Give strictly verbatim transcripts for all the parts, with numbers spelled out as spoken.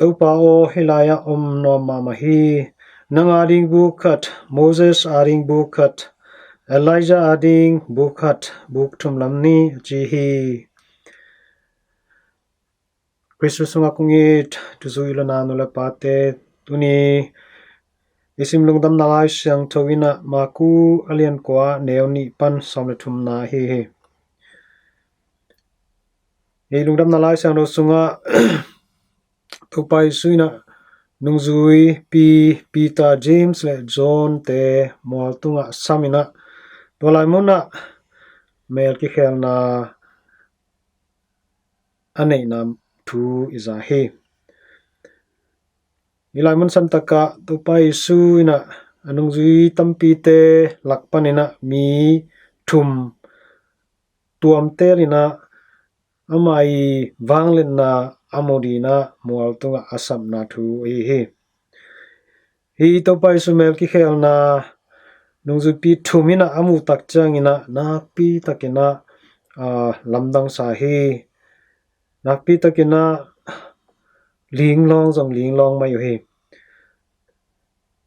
Topa aw, hih lai-ah om nuam mahmah hi. Nang ading buk khat, Moses ading buk khat, Elijah ading buk khat, buk thum lam ni, a ci hi. Khristu sungah kong it thuzui lona nu le pate, tuni i sim Lungdamna Lai Siangtho in ah Maku a lian kua, neu nih pan sawm le thumna ahi hi. Hih Lungdamna Lai Siangtho sungah Topa Jesu in ah nungzuipi Peter, James le John te mual tungah sam in ah, tua lai munah mel kikhelna a neihna thu i za hi. Hih lai mun santakah Topa Jesu in ah a nungzui tampite lak panin ah mi thum tuamtel in ah ama i vangliatna a mu dingin ah mual tungah a sapna thu ahi hi. Hih Topa Jesu mel kikhelna nungzuipi thum in ah a muh tak ciangin ah nakpi takin ah, aa, lamdang sa hi. Nakpi takin ah linglawng zong linglawng mai uh hi.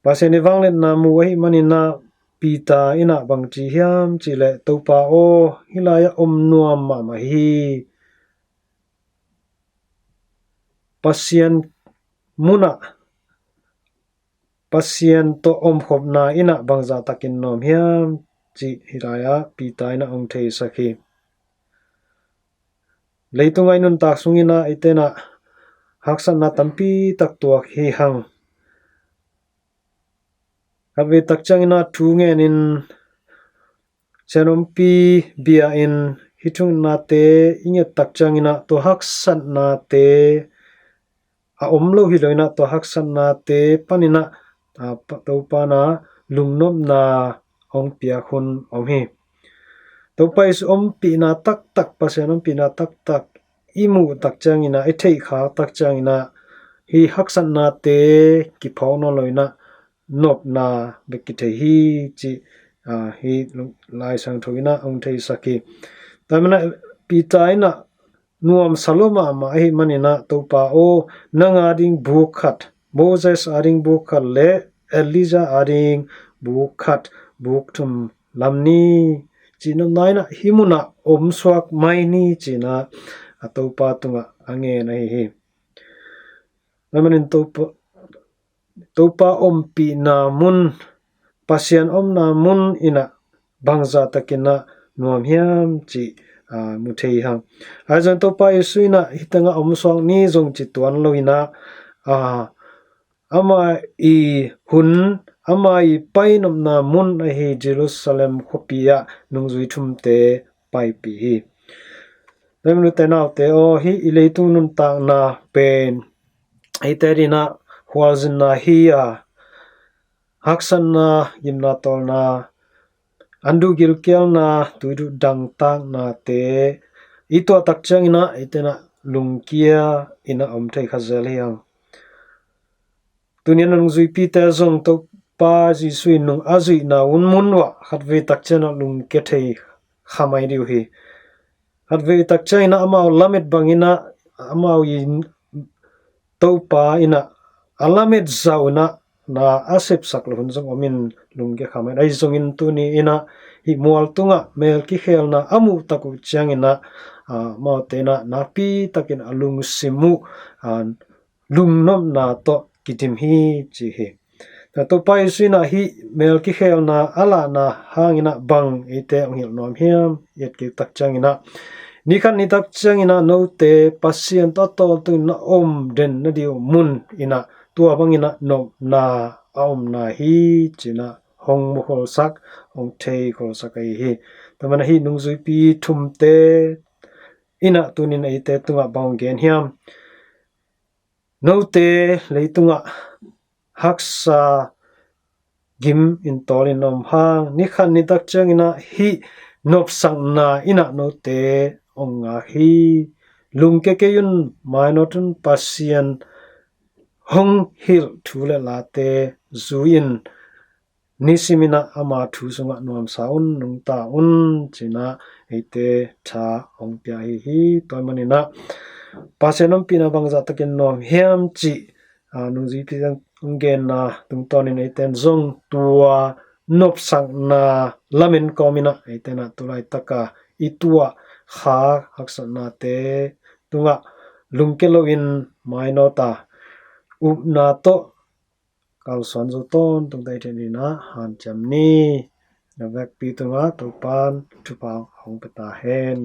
Pasian i vangliatna mu ahih manin ah Peter in ah bang ci hiam cih leh, Topa aw, hih lai-ah om nuam mahmah hi. Pasian munah, Pasian tawh omkhopna in ah bangzah takin nuam hiam cih hih lai-ah Peter in ah hong theisak hi. Leitungah i nuntak sungin ah eite in ah haksatna tampi tak tuak hi hang. Khatvei tak ciangin ah thu ngenin sianompi bia-in hih thu ngeina te i nget tak ciangin ah tua haksatnate a om lo hi lo in ah tua haksatnate panin ah, aa, pa-, Topa in ah lungnopna hong piak hun om hi. Topa Jesu ompihna taktak, Pasian ompihna taktak i muh tak ciangin ah, i theih khak tak ciangin ah hih haksatnate kiphawk nawn lo in ah nopna bek kithei hi cih, aa, hih Lai Siangtho in ah hong theisak hi. Tua manin ah Peter in ah nuamsa lua mahmah ahih manin ah, Topa aw, nang ading buk khat, Moses ading buk khat le Elijah ading buk khat, buk thum lam ni, cih nopna in ah hih munah omsuak mai ni ci-in ah a Topa tungah a ngen ahi hi. Tua manin Topa, Topa ompihna mun, Pasian omna mun in ah bangzah takin ah nuam hiam cih, aa, mu thei hang. Ahi zongin Topa Jesu in ah hih tengah omsuak ni zong ci tuan lo in ah, aa, ama i hun, ama i painopna mun ahi Jerusalem khuapi ah nungzui thumte paipih hi. Tua manin ute naute aw, hih i leitung nuntakna pen eite adingin ah khualzinna hi a, haksatna, gimna tawlna, an duh gilkialna, tuiduh dangtaknate i tuah tak ciangin ah eite in ah lungkia in ah om thei kha zel hi hang. Tuni a nungzuipite zong Topa Jesu in nung a zuihna un mun uah khatvei tak ciangin ah lungkia thei kha mai ding uh hi. Khatvei tak ciangin ah amau lamet bangin ah amau in Topa in ah a lamet zah un ah na a sepsak loh hun zong om in lungkia kha mai. Ahi zongin tuni in ah hih mual tungah mel kikhelna a muh tak uh ciangin ah, aa, amaute in ah nakpi takin a lungsim uh, aa, lungnopna tawh kidim hi ci hi. Topa Jesu in ah hih mel kikhelna a lahna hangin ah bang eite hong hilh nuam hiam i et kik tak ciangin ah, ni khat ni tak ciangin ah note Pasian tawh a tawltung in na om den nading uh mun in ah tua bangin ah nopna a omna hi ci-in ah hong mukholsak, hong theikholsak ahi hi. Tua manin ah hih nungzuipi thumte in ah tuni in eite tungah bang hong gen hiam? Note leitungah haksa gim in tawlin na om hang, ni khat ni tak ciangin ah hih nopsakna in ah note hong ngak hi. Lungkia kei un, mainawt un, Pasian hong hilh thu le late zui in, nisim in ah ama thu sungah nuamsa un, nungta un ci-in ah eite tha hong pia ahi hi. Tua manin ah Pasian ompihna bangzah takin nuam hiam cih, a, nungzuipi hong genna tungtawnin eite'n zong tua nopsakna lamen kawmin ah eite'n ah tu laitaka i tuah kha haksatnate tungah lungke loin mainawt a, upna tawh kalsuan zo tawntung ta i theih nadingin ah hanciam ni. Na vekpi tungah Topa'n thupha hong pia ta hen.